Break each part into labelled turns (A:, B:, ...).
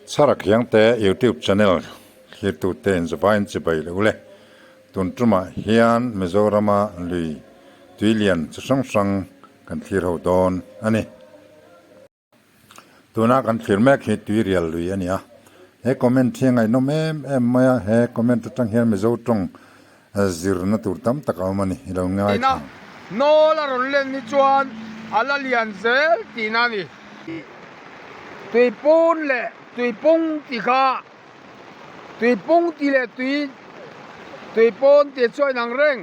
A: Chharak Hiangte YouTube channel thlirtute inzavain chibai lo le. Tun tumah hian Mizorama lui tuilian chi hrang hrang kan thlir ho dawn a ni. Tuna kan thlir mek hi tuirial lui a ni a. He comment hi a ngaihnawm em em mai a, he comment atang hian Mizo tawng zirna tur tam tak a awm a ni, i lo ngai
B: Tina
A: thang.
B: Nawl a rawn len hi chuan a la lian zel tihna a ni. Tuipun leh tuipung tih kha tuipung tih leh tui tuipawn tih chu a inang reng.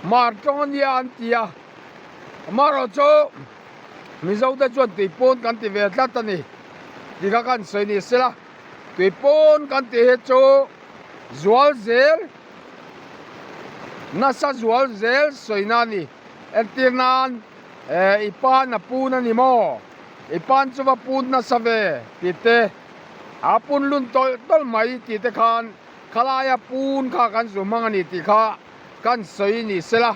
B: Mar tawng a nia an ti a, amaherawhchu Mizo te chuan tuipawn kan ti ve tlat a ni tih kha kan sawi ni sela. Tuipawn kan tih hi chu zual zel, nasa zual zel sawina a ni. Entir nan i pan a pun a ni maw? I pan chu va pun nasa ve tih te, a pun lun tawlh tawlh mai tih te khan khalaia pun kha kan zu hmang a ni tih kha kan sawi ni sela,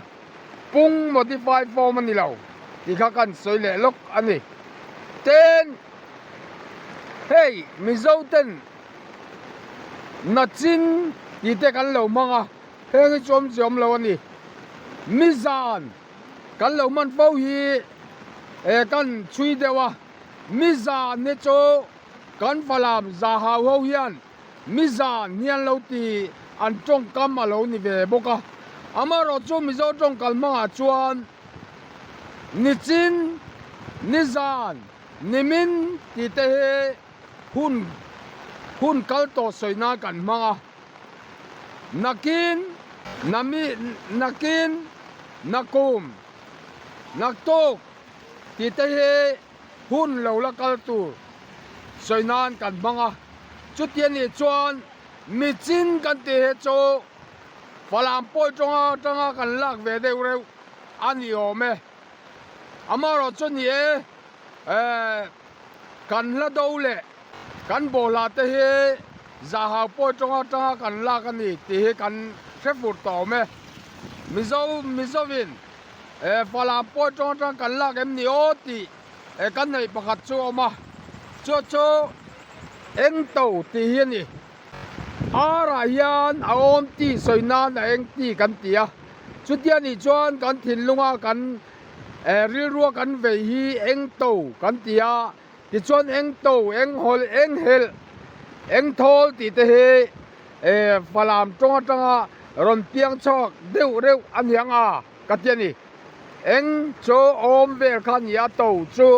B: pung modify form a ni lo tih kha kan sawi leh lawk a ni. Tin, hei Mizo ten Nachin tih te kan lo hmang a, heng hi chu awmzia awm lo a ni. Mizan kan lo hman fo hi eh kan chhui deuh a, mizan hi chu kan Falam Zahau ho hian mizan hi an lo ti an tawngkam a lo ni ve bawk a. Amaherawhchu Mizo tawngkal hmangah chuan nichin, nizan, nimin tih te hi Hun hun kal tawh sawi nan kan hmang a, nakin nami nakin nakum naktuk tih te hi hun lo la kal tur sawi nan kan hmang a, chuti a nih chuan michin kan tih hi chu Falam pawi tawnga atanga kan lak ve deuh reuh a ni awm e, amaherawhchu ni e eh. Kan hla do leh kan bawhhla te hi zahau pawi tawng atanga kan lak a ni tih hi kan hre fur tawh awm e. Mizo Mizovin Falam pawi tawng atanga kan lak em ni aw tih kan neih pakhat chu a awm a, chu chu Engto tih hi a ni. Ar ah hian a awm tih sawi nan a eng tih kan ti a, chutia nih chuan kan thinlunga kan Rilrua kan vei hi eng to kan ti a, tichuan eng to, eng hawlh, eng helh, eng thawl tih te hi Falam tawng atanga rawn piang chhuak deuh reuh a ni ang a ka ti a ni. Eng chu awm vel kha a ni a, to chu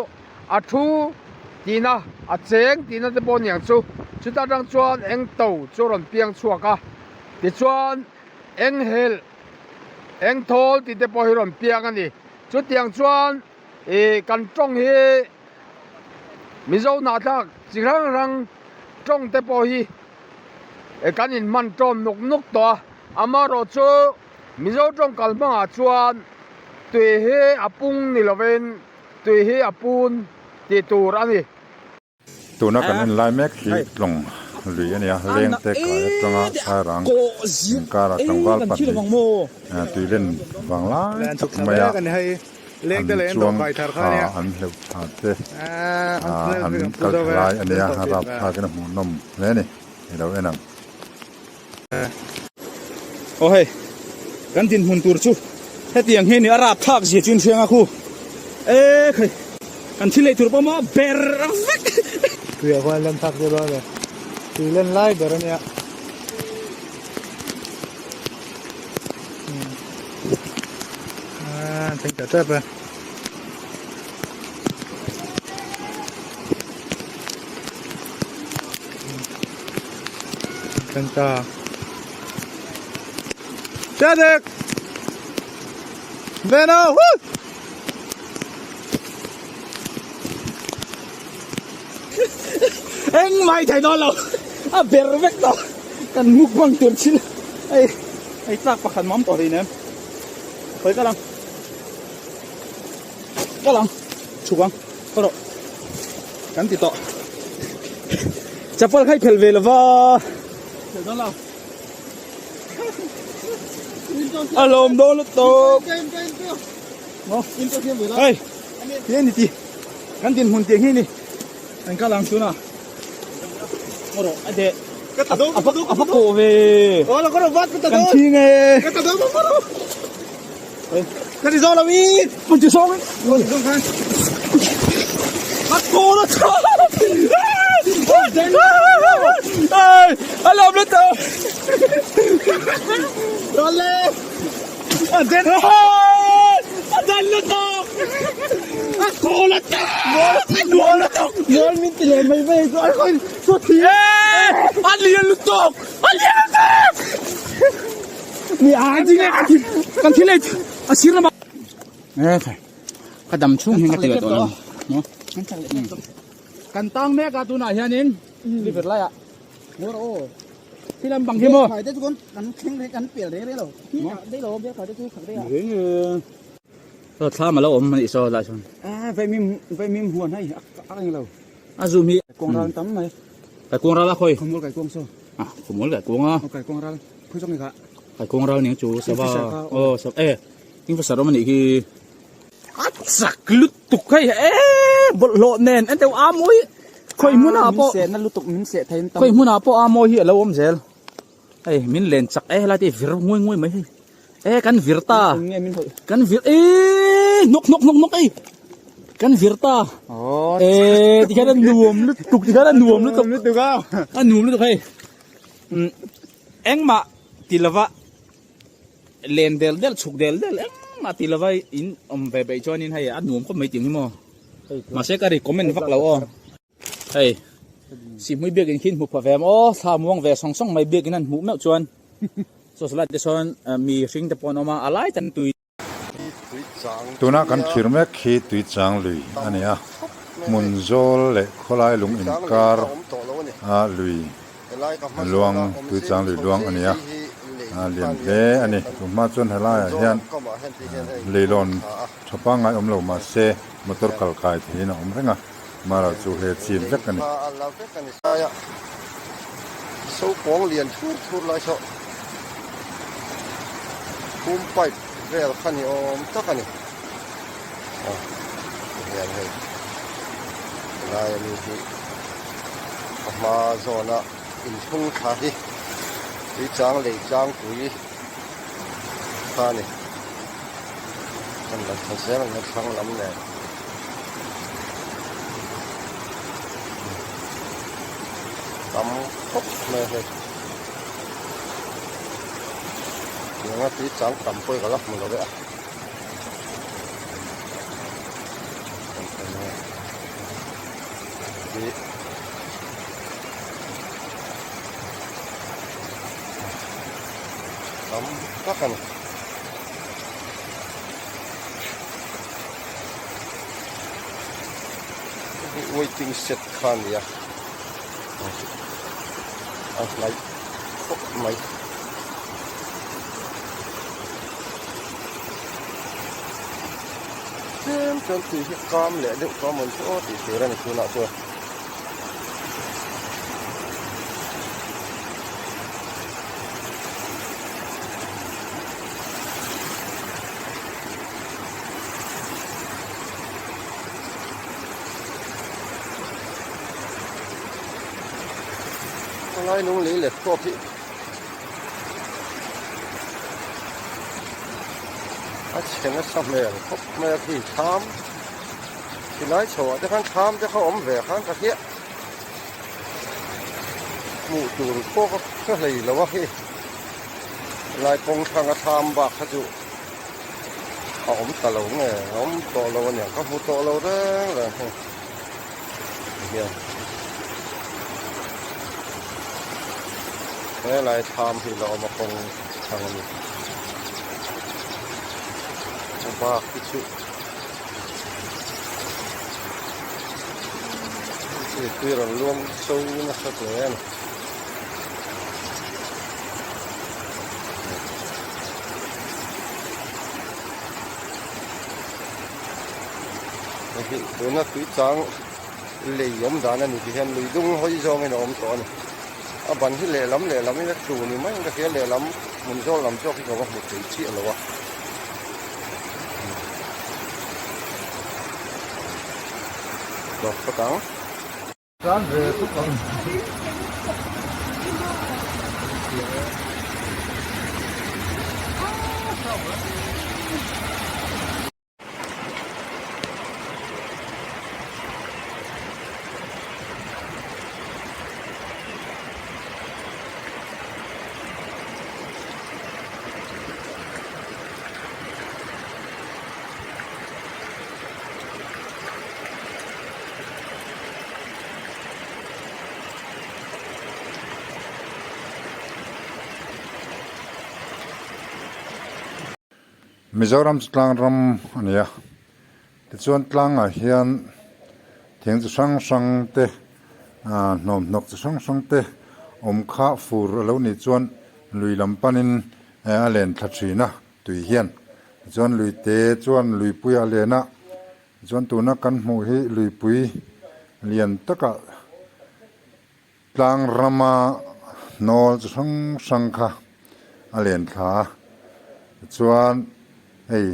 B: a thu tihna, a cheng tihna te pawh a ni ang chu. Chuta atang chuan eng to chu rawn piang chhuak a, tichuan eng helh, Eng thawl tih te pawh hi rawn piang a ni. Chutiang chuan ih kan tawng hi Mizo hnahthlak chi hrang hrang tawng te pawh hi kan inhman tawm nuk nuk tawh a. Amaherawh chu Mizo tawng kal hmangah chuan tui hi a pung ni lovin tui hi a pun tih tur a ni.
A: Tuna kan en lai mek hi tlawng lui a ni a, leng te kai atanga sairang inkara tlangval pahnih tuilen vang lai tak maia an chuang thla an hleuh thla te an kal thla lai a ni a, a rapthlakin a hmuhnawm hle a ni, i lo en ang.
C: Aw hei, kan dinhmun tur chu hetiang hi a ni, a rapthlak zia chu inhriang a khu. E khai, kan thil ei tur pawh maw ber vek.
D: Tuiah khuan len thlak deuh dawn a ni, tui len lai ber a nia. Aaa thleng ta tep e. Thleng ta. Cedric! Veno! Woo!
C: Eng mai thei dawn lo a ber vek tawh kan mukbang tur thil hei hei tlak pakhat mam tawh hlei nem khawi kal ang kal ang chhuk ang khaw rawh kan ti tawh chapal kha i phelh ve lova phelh dawn lo a lawm dawn lutuk hei ti a ni ti kan dinhmun tih hi ni an kal ang tuna. A va kawh ve. Kan thing e. Ka ti zawng lo i. Ka ti zawng i. A kawh na tha. A lam na tha. Rale. A den. A den na tha. A kawh na tha. Mual na tha. Mual min ti le mai mai. A lian lutuk. A lian lutuk. Mi a ding e kan thil ei a sir lama e khai ka dam chhung hian ka ti ve tawh lo no kan tang mek a tunah hianin liver laiah ngawr aw khi lam bang hi maw
D: khai te chu kan thleng reng kan pel reng reng lo khi dei lo bia khai te chu khak dei a
C: reng e so thlam a lo awm ani saw lai sawn
D: a vai mim vai mim huan hei a ang lo
C: a zum hi
D: kawng ral tam mai
C: kai kawng ral a khawi
D: khawmul kai kawng saw
C: a khawmul kai kawng a
D: kai kawng ral Khawi zawk ni kha?
C: Kai kawng ral ning chu sava aw sava e kingfisher awm anih khi. A chak lutuk hei e bawlhhlawh nen en teuh a mawi khawi hmunah pawh
D: min seh na lutuk min seh thei an tam
C: khawi hmunah pawh a mawi hi a lo awm zel hei min len chak e helai te vir nguai nguai mai hei e kan vir ta kan vir e hnawk hnawk hnawk hnawk ei kan vir ta e tikhian a nuam lutuk tikhian a nuam lutuk a nuam lutuk hei. Engmah ti lova len del del chhuk del del engmah ti lova in awm ve beih chuanin hei a nuam khawp mai tih ang hi maw mahse ka recommend vak lo aw hei sihhmui biakin khi hmu pha ve em aw thla muang ve sawng sawng mai biakin an hmuh meuh chuan chaw salad te sawn mi hring te pawh an awm a a lai tan tui.
A: Tuna kan thlir mek hi Tuichang lui a ni a, hmun zawl leh khawlai lung inkar a lui luang Tuichang lui luang a ni a, a lian hle a ni. Tun hma chuan helaiah hian leilawn tha pangngai awm lo mahse motor kal kai theihin a awm reng a, marawh chu he chin vek a ni.
E: Phum pipe vel kha ni awm tak a ni. Aw tihian hei helai ami hi a hma zawna inchhung thla hi tui chang lei chang pui kha a ni. Kan lo thla zel ang a thlang lam nen. Tam khawp mai a hei. Tianga tui chang tam pawh hi ka la hmu lo e a. Tam tak a ni. Waiting shed kha a ni a. A hnaih khawp mai. Tlem chuan tui hi kam leh deuh tawh amawn chu aw tih tur a ni tunah chuan. Khawlai lung lei let tawp hi a chhe nasa hmel khawp mai a khi thlam silai chho ah te khan thlam te kha awm ve khan ka hliah hmuh tur pawh ka hre hlei lo a khi helai kawng thlang a thlam bak kha chu a awm ta lo nge a awm tawh lo aniang ka hmu tawh lo reng reng hei hian helai thlam hi la awm a kawng chhang a ni a bak hi chu mipui rawn luang cho nasa hle a ni. Hei tuna tui chang lei awm dan a ni ti hian lui dung hawi zawngin a awm tawh a ni. A ban hi lehlam lehlam in a tlu ni mai ang ka hria lehlam hmun zawl lam zawk hi ka va hmu thei chiah lo a. Tawp phawt ang.
D: Tan ve tuk ang.
A: Mizoram chu tlang ram a ni a tichuan tlangah hian thing chi hrang hrang te ah hnawmhnawk chi hrang hrang te awm kha fur a lo nih chuan lui lam panin a len thla thin a tui hian tichuan lui te chuan luipuiah a len a tichuan tuna kan hmuh hi luipui lian takah. Tlang rama hnawl chi hrang hrang kha a len thla a, tichuan hei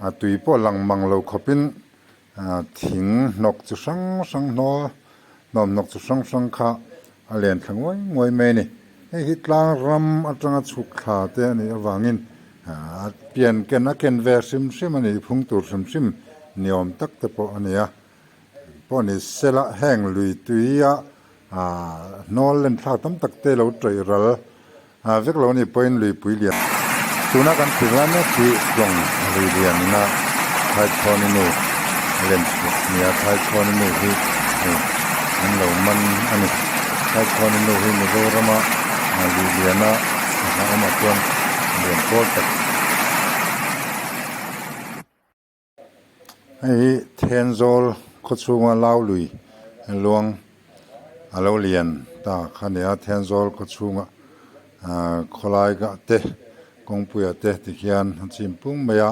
A: a tui pawh lang mang lo khawpin thing hnawk chi hrang hrang hnawl hnawm hnawk chi hrang hrang kha a len thla nguai nguai mai a ni. Hei hi tlang ram atanga chhuk thla te a nih avangin a pian ken a ken ve hrim hrim a nih phung tur hrim hrim ni awm tak te pawh a ni a. Pawh ni sela heng lui tuia hnawl len thlak tam tak te lo tawih ral vek lo anih pawhin luipui lian tuna kan thlir lai mek hi tlawng lui lian ina Thaichhawni nu len chhuah a ni a, Thaichhawni nu hi hei an lo man a ni. Thaichhawni nu hi Mizorama lui liana a awmah chuan lian pawl tak. Hei hi Thenzawl khaw chhunga lau lui luang a lo lian ta kha a ni a, Thenzawl khaw chhunga ahh khawlai ah te kawngpuiah te tikhian a chim pung mai a,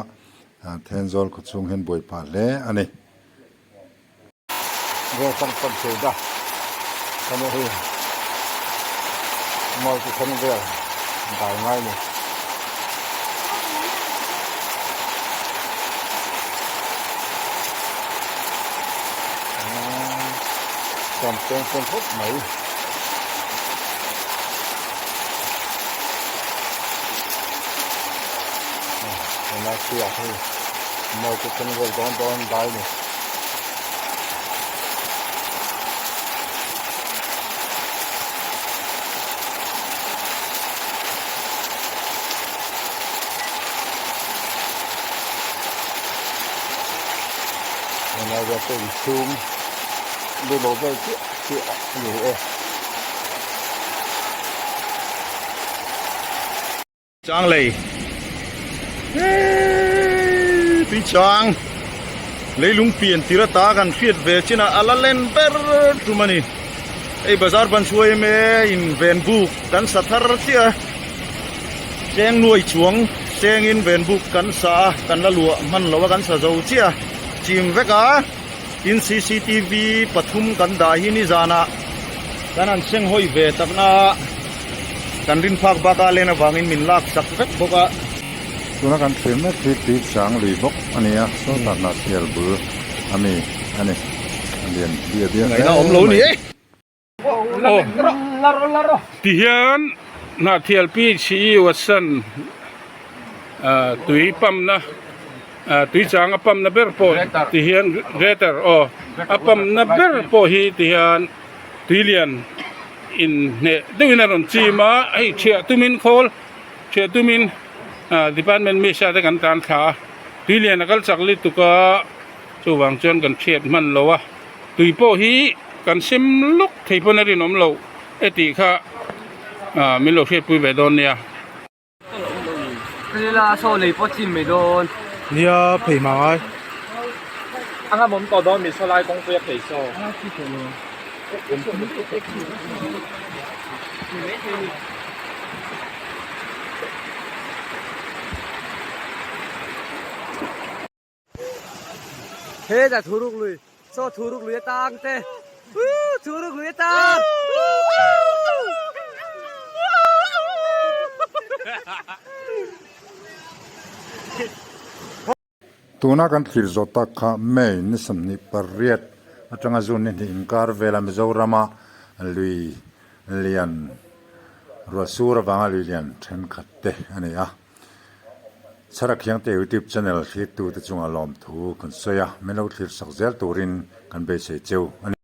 A: Thenzawl khaw chhung hian buai phah hle a ni.
F: Chang lei tui chang leilung pian tir ata kan hriat ve chin a ala len ber tum a ni hei bazar ban chhuai em e in ven buk kan sa thar chiah a cheng nuai chuang cheng in ven buk kan sa a kan la luah hman lo a kan sa zo chiah a chim vek a tin cctv pathum kan dah hi nizanah kan han seng hawi ve takna a. Kan rin phak bak a len avangin min lak sak vek bawk a.
A: Tuna kan thlir mek hi tui chang lui bawk a ni a, sawtah hnah thial bul a mi a ni. A lian bia bia hle
F: Ngaihna awm lo ni
A: mai.
F: e.
G: Tihian Hnahthial PHE Watson tui pump-na tui chang a pump-na ber pawh tihian greater aw a pump-na ber pawh hi tihian tui lian inhneh deuhin a rawn chim a hei thiah tumin khawl thiah tumin ah department misa te kan tan thla a tui lian a kal chak lutuk a chuvang chuan kan thiat hman lo a tui pawh hi kan sem lawk thei pawn a rinawm loh e tih kha ah min lo hriatpui ve dawn nia.
D: Nia phei hma ngai.
H: Hetah thuruk lui saw thuruk lui atang te woo thuruk lui atang
A: Tuna kan thlir zawh tak kha May ni 28 atanga June ni hnih inkar vela Mizorama lui lian ruahsur avanga lui lian thenkhat te a ni a. Chhara Khiangte YouTube channel thlir tute chungah lawmthu kan sawi a, min lo thlir sak zel turin kan beisei cheu a ni.